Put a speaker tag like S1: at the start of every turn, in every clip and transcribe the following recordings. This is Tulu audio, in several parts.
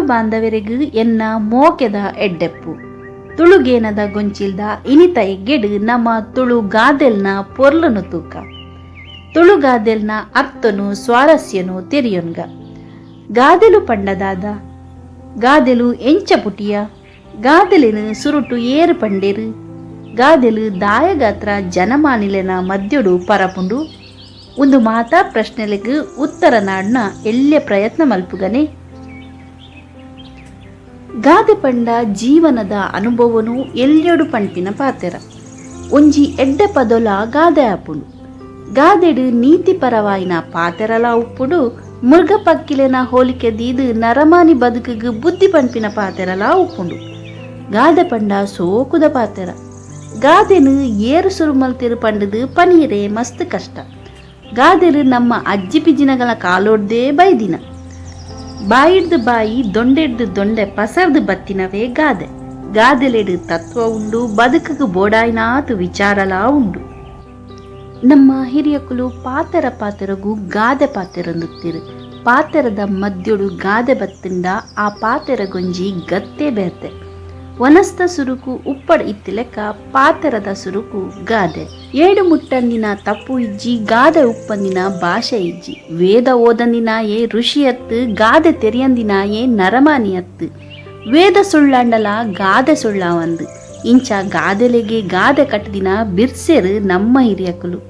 S1: ಬಾಂಧವರಿಗೂ ಎನ್ನ ಮೋಕೆದ ಎಡ್ಡೆಪ್ಪು. ತುಳುಗೇನದ ಗೊಂಚಿಲ್ದ ಇನಿತ ಎಗ್ಗೆಡ್ ನಮ್ಮ ತುಳು ಗಾದೆಲ್ನ ಪೊರ್ಲುನು ತೂಕ, ತುಳು ಗಾದೆಲ್ನ ಅರ್ಥನು ಸ್ವಾರಸ್ಯನು ತೆರಿಯೊನ್ಗ. ಗಾದೆಲು ಪಂಡದಾದ? ಗಾದೆಲು ಎಂಚ ಪುಟಿಯ? ಗಾದೆಲೆನ್ ಸುರುಟು ಏರ್ ಪಂಡೆರ್? ಗಾದೆಲು ದಾಯಗಾತ್ರ ಜನಮಾನಿಲೆನ ಮಧ್ಯೊಡು ಪರಪುಂಡು? ಉಂದು ಮಾತಾ ಪ್ರಶ್ನೆಲೆಗ್ ಉತ್ತರ ನಾಡ್ನ ಎಲ್ಯ ಪ್ರಯತ್ನ ಮಲ್ಪುಗನೆ. ಗಾದೆ ಪಂಡ ಜೀವನದ ಅನುಭವನು ಎಲ್ಯೊಡು ಪಣ್ಪಿನ ಪಾತೆರ. ಒಂಜಿ ಎಡ್ಡೆ ಪದೊಲ ಗಾದೆ ಆಪುಂಡು. ಗಾದೆಡ್ ನೀತಿಪರವಾಯಿನ ಪಾತೆರಲಾ ಉಪ್ಪುಂಡು, ಮೃಗ ಪಕ್ಕಿಲೆನ ಹೋಲಿಕೆ ದೀದ್ ನರಮಾನಿ ಬದುಕುಗ್ ಬುದ್ಧಿ ಪನ್ಪಿನ ಪಾತೆರಲಾ ಉಪ್ಪುಂಡು. ಗಾದೆ ಪಂಡ ಸೋಕುದ ಪಾತೆರ. ಗಾದೆನ್ ಏರ್ ಸುರು ಮಲ್ತೆರ್ ಪಂಡುದು ಪನಿಯೆರೆ ಮಸ್ತ್ ಕಷ್ಟ. ಗಾದೆಲು ನಮ್ಮ ಅಜ್ಜಿ ಪಿಜ್ಜಿನಗಲ ಕಾಲೊಡ್ದೇ ಬೈದಿನ. ಬಾಯಿಡ್ದ್ ಬಾಯಿ, ದೊಂಡೆಡ್ದ್ ದೊಂಡೆ ಪಸರ್ದ್ ಬತ್ತಿನವೇ ಗಾದೆ. ಗಾದೆಲೆಡ್ ತತ್ವ ಉಂಡು, ಬದುಕುಗ್ ಬೋಡಾಯಿನಾತ್ ವಿಚಾರಲಾ ಉಂಡು. ನಮ್ಮ ಹಿರಿಯಕುಲು ಪಾತೆರ ಪಾತೆರೊಗು ಗಾದೆ ಪಾತೆರೊಂದುತ್ತೆರ್. ಪಾತೆರದ ಮದ್ಯೊಡು ಗಾದೆ ಬತ್ತ್ಂಡ ಆ ಪಾತೆರಗೊಂಜಿ ಗತ್ತೇ ಬೇತೆ. ವನಸ್ದ ಸುರುಕು ಉಪ್ಪಡ್ ಇತ್ತಿಲೆಕ್ಕ ಪಾತೆರದ ಸುರುಕು ಗಾದೆ. ಏಡ್ ಮುಟ್ಟಂದಿನ ತಪ್ಪು ಇಜ್ಜಿ, ಗಾದೆ ಉಪ್ಪಂದಿನ ಭಾಷೆ ಇಜ್ಜಿ. ವೇದ ಓದಂದಿನಾಯೆ ಋಷಿ ಅತ್ತ್, ಗಾದೆ ತೆರಿಯಂದಿನಾಯೆ ನರಮಾನಿ ಅತ್ತ್. ವೇದ ಸುಳ್ಳಾಂಡಲ ಗಾದೆ ಸುಳ್ಳಾವಂದ್. ಇಂಚ ಗಾದೆಲೆಗೆ ಗಾದೆ ಕಟ್ದಿನ ಬಿರ್ಸೆರ್ ನಮ್ಮ ಹಿರಿಯಕುಲು.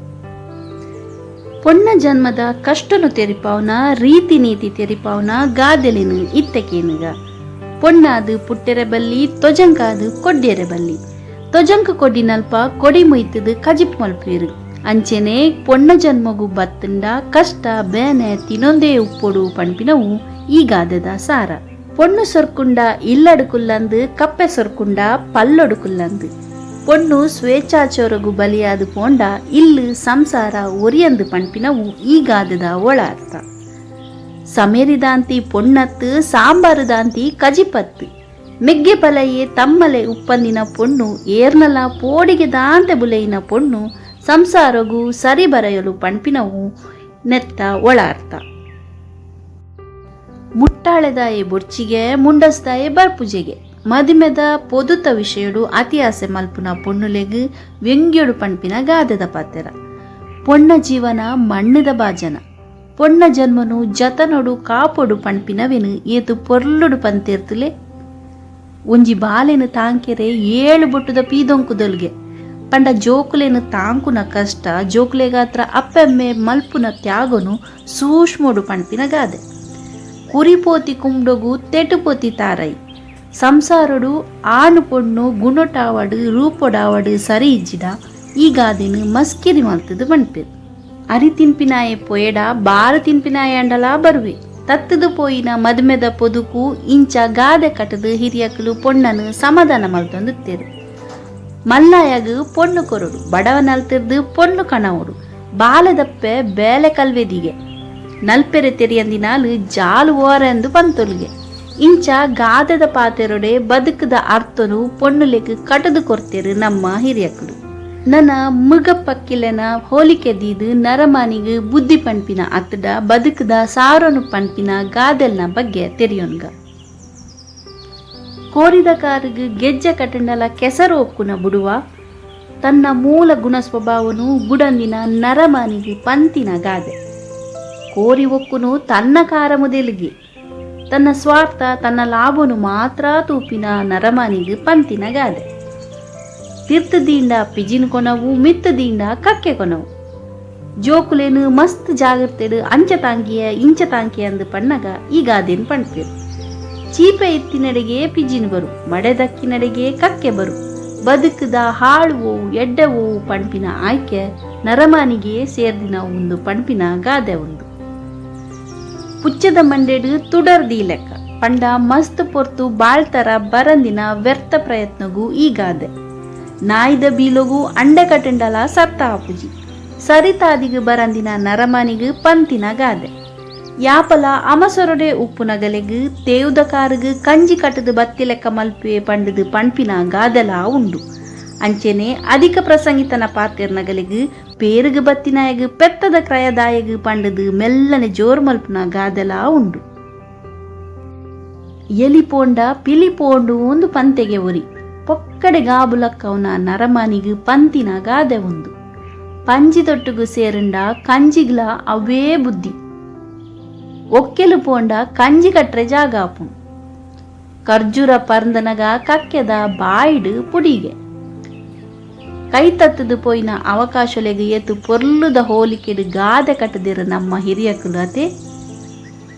S1: ಪೊಣ್ಣ ಜನ್ಮದ ಕಷ್ಟೊನು ತೆರಿಪಾವುನ, ರೀತಿ ನೀತಿ ತೆರಿಪಾವುನ ಗಾದೆಲೆನ್ ಇತ್ತೆ ಕೇನುಗ. ಪೊಣ್ಣಾದ್ ಪುಟ್ಟೆರೆ ಬಲ್ಲಿ, ತೊಜಂಕಾದ್ ಕೊಡ್ಯೆರೆ ಬಲ್ಲಿ. ತೊಜಂಕ್ ಕೊಡ್ಡಿನಲ್ಪ ಕೊಡಿ ಮುಯ್ತುದು ಕಜಿಪ್ ಮಲ್ಪುವೆರ್. ಅಂಚೆನೆ ಪೊಣ್ಣ ಜನ್ಮೊಗು ಬತ್ತ್ಂಡ ಕಷ್ಟ ಬೇನೆ ತಿನೊಂದೇ ಉಪ್ಪೊಡು ಪನ್ಪಿನವು ಈ ಗಾದೆದ ಸಾರ. ಪೊಣ್ಣು ಸೊರ್ಕುಂಡ ಇಲ್ಲಡ್ ಕುಲ್ಲಂದ್, ಕಪ್ಪೆ ಸೊರ್ಕುಂಡ ಪಲ್ಲೊಡು ಕುಲ್ಲಂದ್. ಪೊಣ್ಣು ಸ್ವೇಚ್ಛಾಚೋರೊಗು ಬಲಿಯಾದ್ ಪೋಂಡ ಇಲ್ಲ್ ಸಂಸಾರ ಒರಿಯಂದ್ ಪನ್ಪಿನವು ಈ ಗಾದೆದ ಒಳ ಅರ್ಥ. ಸಮೇರಿದಾಂತಿ ಪೊಣ್ಣತ್ತ್, ಸಾಂಬಾರುದಾಂತಿ ಕಜಿಪತ್ತ್. ಮೆಗ್ಗೆ ಪಲಯೆ ತಮ್ಮಲೆ ಉಪ್ಪಂದಿನ ಪೊಣ್ಣು, ಏರ್ನಲ ಪೋಡಿಗೆ ದಾಂತೆ ಬುಲೆಯಿನ ಪೊಣ್ಣು ಸಂಸಾರೊಗು ಸರಿ ಬರಯೊಲು ಪನ್ಪಿನವು ನೆತ್ತ ಒಳ ಅರ್ಥ. ಮುಟ್ಟಾಳೆದಾಯೆ ಬೊಡ್ಚಿಗೆ, ಮುಂಡಸ್ದಾಯೆ ಬರ್ಪುಜೆಗೆ. ಮದಿಮೆದ ಪೊದುತ ವಿಷಯೊಡು ಅತಿ ಆಸೆ ಮಲ್ಪುನ ಪೊಣ್ಣುಲೆಗ್ ವ್ಯಂಗ್ಯೊಡು ಪನ್ಪಿನ ಗಾದೆದ ಪಾತೆರ. ಪೊಣ್ಣ ಜೀವನ ಮಣ್ಣಿದ ಬಾಜನ. ಪೊಣ್ಣ ಜನ್ಮನು ಜತನೊಡು ಕಾಪೊಡು ಪನ್ಪಿನವೆನ್ ಏತ್ ಪೊರ್ಲುಡು ಪಂತೆರ್ತುಲೆ. ಒಂಜಿ ಬಾಲೆನ್ ತಾಂಕೆರೆ ಏಳು ಬೊಟ್ಟುದ ಪೀದೊಂಕುದೊಲ್ಗೆ. ಪಂಡ ಜೋಕುಲೆನ್ ತಾಂಕುನ ಕಷ್ಟ, ಜೋಕುಲೆಗಾತ್ರ ಅಪ್ಪೆಮ್ಮೆ ಮಲ್ಪುನ ತ್ಯಾಗೊನು ಸೂಷ್ಮೊಡು ಪನ್ಪಿನ ಗಾದೆ. ಕುರಿ ಪೋತಿ ಕುಂಬ್ಡೊಗು ತೆಟು ಪೋತಿ ತಾರೈ. ಸಂಸಾರೊಡು ಆಣ್ ಪೊಣ್ಣು ಗುಣೊಟಾವಡ್ ರೂಪೊಡಾವಡ್ ಸರಿ ಇಜ್ಜಿಡ ಈ ಗಾದೆನ್ ಮಸ್ಕಿರಿ ಮಲ್ತ್ದ್ ಪನ್ಪೆರ್. ಅರಿ ತಿನ್ಪಿನಾಯೆ ಪೋಯೆಡ ಬಾರ್ ತಿನ್ಪಿನಾಯೆ ಆಂಡಲಾ ಬರುವೆ. ತತ್ತ್ದ್ ಪೋಯಿನ ಮದ್ಮೆದ ಪೊದುಕು ಇಂಚ ಗಾದೆ ಕಟ್ದ್ ಹಿರಿಯಕುಲು ಪೊಣ್ಣನ್ ಸಮಾಧಾನ ಮಲ್ತೊಂದಿತ್ತೆರ್. ಮಲ್ಲಾಯಗ್ ಪೊಣ್ಣು ಕೊರೊಡು, ಬಡವನಲ್ತಿರ್ದ್ ಪೊಣ್ಣು ಕಣವೊಡು, ಬಾಲೆದಪ್ಪೆ ಬೇಲೆ ಕಲ್ವೆದಿಗೆ, ನಲ್ಪೆರೆ ತೆರಿಯಂದಿನಾಲ್ ಜಾಲ್ ಓರೆಂದ್ ಪಂತೊಲುಗೆ. ಇಂಚ ಗಾದೆದ ಪಾತೆರೊಡೆ ಬದುಕುದ ಅರ್ಥೊನು ಪೊಣ್ಣುಲೆಗ್ ಕಟುದು ಕೊರ್ತೆರ್ ನಮ್ಮ ಹಿರಿಯಕುಲು. ನನ ಮೃಗ ಪಕ್ಕಿಲೆನ ಹೋಲಿಕೆ ದೀದ್ ನರಮಾನಿಗ್ ಬುದ್ಧಿ ಪನ್ಪಿನ ಅತ್ತ್ಡ ಬದುಕುದ ಸಾರೊನು ಪನ್ಪಿನ ಗಾದೆಲ್ನ ಬಗ್ಗೆ ತೆರಿಯೊನ್ಗ. ಕೋರಿದ ಕಾರುಗ್ ಗೆಜ್ಜೆ ಕಟಂಡಲ ಕೆಸರು ಒಕ್ಕುನ ಬುಡುವ, ತನ್ನ ಮೂಲ ಗುಣ ಸ್ವಭಾವನು ಬುಡಂದಿನ ನರಮಾನಿಗ್ ಪಂತಿನ ಗಾದೆ. ಕೋರಿ ಒಕ್ಕುನು ತನ್ನ ಕಾರ ಮುದೆಲುಗೆ, ತನ್ನ ಸ್ವಾರ್ಥ ತನ್ನ ಲಾಭನು ಮಾತ್ರ ತೂಪಿನ ನರಮಾನಿಗ್ ಪಂತಿನ ಗಾದೆ. ತಿರ್ತ್ ದೀಂಡ ಪಿಜಿನ್ ಕೊನವು, ಮಿತ್ತ್ ದೀಂಡ ಕಕ್ಕೆ ಕೊನವು. ಜೋಕುಲೆನ್ ಮಸ್ತ್ ಜಾಗ್ರತೆಡ್ ಅಂಚ ತಾಂಕಿಯ ಇಂಚ ತಾಂಕಿಯ ಅಂದ್ ಪನ್ನಗ ಈ ಗಾದೆನ್ ಪನ್ಪೆರ್. ಚೀಪೆ ಇತ್ತಿನಡೆಗೆ ಪಿಜಿನ್ ಬರು, ಮಡೆ ದಕ್ಕಿನಡೆಗೆ ಕಕ್ಕೆ ಬರು. ಬದುಕುದ ಹಾಳು ಒವು ಎಡ್ಡೆ ಒವು ಪನ್ಪಿನ ಆಯ್ಕೆ ನರಮಾನಿಗೆ ಸೇರ್ದಿನ ಉಂದು ಪನ್ಪಿನ ಗಾದೆ ಉಂದು. ಪುಚ್ಚೆದ ಮಂಡೆಡ್ ತುಡರ್ ದೀಲೆಕ್ಕ ಪಂಡ ಮಸ್ತ್ ಪೊರ್ತು ಬಾಳ್ತರ ಬರಂದಿನ ವ್ಯರ್ಥ ಪ್ರಯತ್ನಗು ಈ ಗಾದೆ. ನಾಯಿದ ಬೀಲೊಗು ಅಂಡೆ ಕಟಂಡಲ ಸತ್ತ ಆಪುಜಿ. ಸರಿತಾದಿಗ್ ಬರಂದಿನ ನರಮಾನಿಗ್ ಪಂತಿನ ಗಾದೆ. ಯಾಪಲ ಅಮಸರೊಡೆ ಉಪ್ಪುನಗಲೆಗ್ ತೇವುದ ಕಾರುಗ್ ಕಂಜಿ ಕಟುದು ಬತ್ತಿಲೆಕ್ಕ ಮಲ್ಪುವೆ ಪಂಡುದು ಪನ್ಪಿನ ಗಾದೆಲಾ ಉಂಡು. ಅಂಚೆನೆ ಅಧಿಕ ಪ್ರಸಂಗಿತನ ಪಾತೆರ್ನಗಲೆಗ್ ಪೇರುಗ್ ಬತ್ತಿನಾಯಗ್ ಪೆತ್ತದ ಕ್ರಯದಾಯಗ್ ಪಂಡುದು ಮೆಲ್ಲನೆ ಜೋರು ಮಲ್ಪುನ ಗಾದೆಲಾ ಉಂಡು. ಎಲಿ ಪೋಂಡ ಪಿಲಿ ಪೋಂಡು ಉಂದು ಪಂತೆಗೆ ಒರಿ ಪೊಕ್ಕಡೆ ಗಾಬುಲಕ್ಕವನ ನರಮಾನಿಗ್ ಪಂತಿನ ಗಾದೆ ಉಂದು. ಪಂಜಿದೊಟ್ಟುಗು ಸೇರಂಡ ಕಂಜಿಗ್ಲ ಅವೇ ಬುದ್ಧಿ. ಒಕ್ಕೆಲು ಪೋಂಡ ಕಂಜಿ ಕಟ್ರೆ ಜಾಗ ಆಪುಂಡು. ಖರ್ಜೂರ ಪರ್ಂದನಗ ಕಕ್ಕೆದ ಬಾಯಿಡ್ ಪುಡಿಗೆ. ಕೈ ತತ್ತುದು ಪೋಯಿನ ಅವಕಾಶಲೆಗ್ ಏತು ಪೊರ್ಲುದ ಹೋಲಿಕೆಡ್ ಗಾದೆ ಕಟ್ಟದಿರು ನಮ್ಮ ಹಿರಿಯಕುಲು ಅತೆ.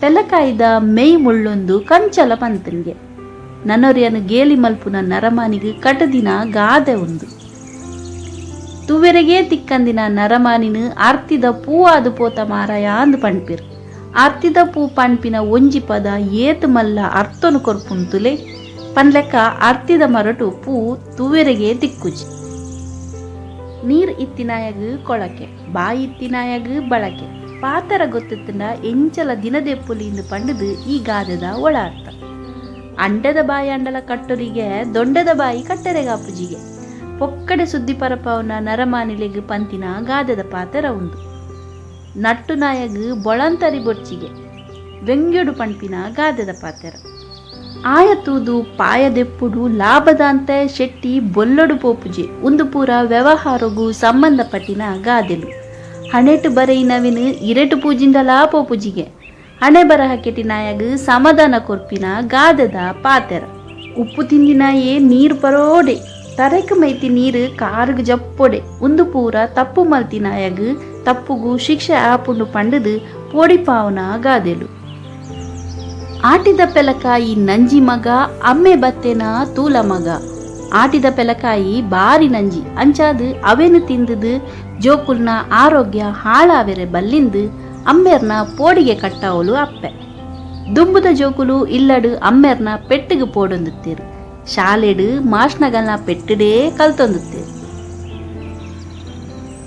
S1: ಪೆಲಕಾಯಿದ ಮೆಯ್ ಮುಳ್ಳೊಂದು ಕಂಚಲ ಪಂತನ್ಗೆ. ನನೊರಿಯನ್ ಗೇಲಿ ಮಲ್ಪುನ ನರಮಾನಿಗ್ ಕಟದಿನ ಗಾದೆ ಉಂದು. ತುವೆರೆಗೇ ತಿಕ್ಕಂದಿನ ನರಮಾನಿನ್ ಆರ್ತಿದ ಪೂವಾದ್ ಪೋತ ಮಾರಾಯ ಅಂದ್ ಪಣ್ಪೆರ್. ಆರ್ತಿದ ಪೂ ಪಣ್ಪಿನ ಒಂಜಿ ಪದ ಏತ್ ಮಲ್ಲ ಅರ್ಥೊನು ಕೊರ್ಪುಂಡು ತೂಲೆ. ಪನ್ಲೆಕ್ಕ ಆರ್ತಿದ ಮರಟು ಪೂ ತೂವೆರೆಗೇ ತಿಕ್ಕುಜಿ. ನೀರ್ ಇತ್ತಿನಾಯಗ್ ಕೊಳಕೆ, ಬಾಯಿ ಇತ್ತಿನಾಯಗ್ ಬಳಕೆ. ಪಾತೆರ ಗೊತ್ತಿತ್ತ್ಂಡ ಎಂಚಲ ದಿನದೆಪ್ಪೊಲಿ ಇಂದ್ ಪಂಡ್ದ್ ಈ ಗಾದೆದ ಒಳ ಅರ್ಥ. ಅಂಡೆದ ಬಾಯಾಂಡಲ ಕಟ್ಟೊಲಿಗೆ ದೊಂಡೆದ ಬಾಯಿ ಕಟ್ಟೆರೆಗಾಪುಜಿಗೆ. ಪೊಕ್ಕಡೆ ಸುದ್ದಿ ಪರಪಾವುನ ನರಮಾನಿಲೆಗ್ ಪಂತಿನ ಗಾದೆದ ಪಾತೆರ ಉಂದು. ನಟ್ಟುನಾಯಗ್ ಬೊಳಂತರಿ ಬೊರ್ಚಿಗೆ ವ್ಯಂಗ್ಯೊಡು ಪಣ್ಪಿನ ಗಾದೆದ ಪಾತೆರ. ಆಯ ತೂದು ಪಾಯ ದೆಪ್ಪುಡು ಲಾಭದಾಂತೆ ಶೆಟ್ಟಿ ಬೊಲ್ಲೊಡು ಪೋಪುಜೆ ಉಂದು ಪೂರ ವ್ಯವಹಾರೊಗು ಸಂಬಂಧಪಟ್ಟಿನ ಗಾದೆಲು. ಹಣೆಟ್ ಬರೆಯಿನವೆನ್ ಇರೆಟ್ ಪೂಜಿಂಡಲಾ ಪೋಪುಜಿಗೆ. ಹಣೆ ಬರಹ ಕೆಟಿನಾಯಗ್ ಸಮಾಧಾನ ಕೊರ್ಪಿನ ಗಾದೆದ ಪಾತೆರ. ಉಪ್ಪು ತಿಂದಿನಾಯೆ ನೀರ್ ಪರೋಡೆ, ತರೆಕ್ ಮೈತಿ ನೀರ್ ಕಾರ್ಗ್ ಜಪ್ಪೊಡೆ ಉಂದು ಪೂರ ತಪ್ಪು ಮಲ್ತಿನಾಯಗ್ ತಪ್ಪುಗು ಶಿಕ್ಷೆ ಆಪುಂಡು ಪಂಡುದು ಪೋಡಿಪಾವುನ ಗಾದೆಲು. ಆಟಿದ ಪೆಲಕಾಯಿ ನಂಜಿ ಮಗ ಅಮ್ಮೆ ಬತ್ತೆನ ತೂಲ ಮಗ. ಆಟಿದ ಪೆಲಕಾಯಿ ಬಾರಿ ನಂಜಿ ಅಂಚಾದ್ ಅವೆನ್ ತಿಂದುದು ಜೋಕುಲ್ನ ಆರೋಗ್ಯ ಹಾಳಾವೆರೆ ಬಲ್ಲಿಂದ್ ಅಮ್ಮೆರ್ನ ಪೋಡಿಗೆ ಕಟ್ಟಾವೊಲು ಅಪ್ಪೆ. ದುಂಬುದ ಜೋಕುಲು ಇಲ್ಲಡ್ ಅಮ್ಮೆರ್ನ ಪೆಟ್ಟುಗು ಪೋಡೊಂದಿತ್ತೆರ್. ಶಾಲೆಡ್ ಮಾಷ್ನಗಲ್ನ ಪೆಟ್ಟುಡೇ ಕಲ್ತೊಂದಿತ್ತೆರ್.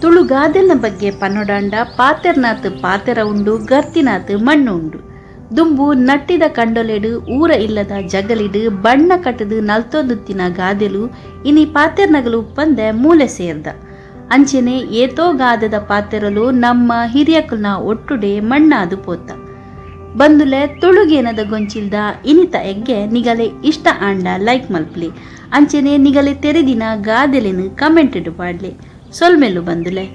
S1: ತುಳು ಗಾದೆಲ್ನ ಬಗ್ಗೆ ಪನೊಡಾಂಡ ಪಾತೆರ್ನಾತ್ ಪಾತೆರ ಉಂಡು ಗರ್ತಿನಾತ್ ಮಣ್ಣು ಉಂಡು. ದುಂಬು ನಟ್ಟಿದ ಕಂಡೊಲೆಡ್ ಊರ ಇಲ್ಲದ ಜಗಲಿಡ್ ಬಣ್ಣ ಕಟ್ಟುದು ನಲ್ತೊಂದುತ್ತಿನ ಗಾದೆಲು ಇನಿ ಪಾತೆರ್ನಗಲು ಉಪ್ಪಂದೆ ಮೂಲೆ ಸೇರ್ದ. ಅಂಚೆನೆ ಏತೋ ಗಾದೆದ ಪಾತೆರಲು ನಮ್ಮ ಹಿರಿಯಕುಲ್ನ ಒಟ್ಟುಡೆ ಮಣ್ಣಾದ್ ಪೋತ. ಬಂದುಲೆ ತುಳುಗೇನದ ಗೊಂಚಿಲ್ದ ಇನಿತ ಎಗ್ಗೆ ನಿಗಲೆ ಇಷ್ಟ ಆಂಡ ಲೈಕ್ ಮಲ್ಪಲೆ. ಅಂಚೆನೆ ನಿಗಲೆ ತೆರಿದಿನ ಗಾದೆಲೆನ್ ಕಮೆಂಟ್ ಡ್ ಪಾಡ್ಲೆ. ಸೊಲ್ಮೆಲು ಬಂದುಲೆ.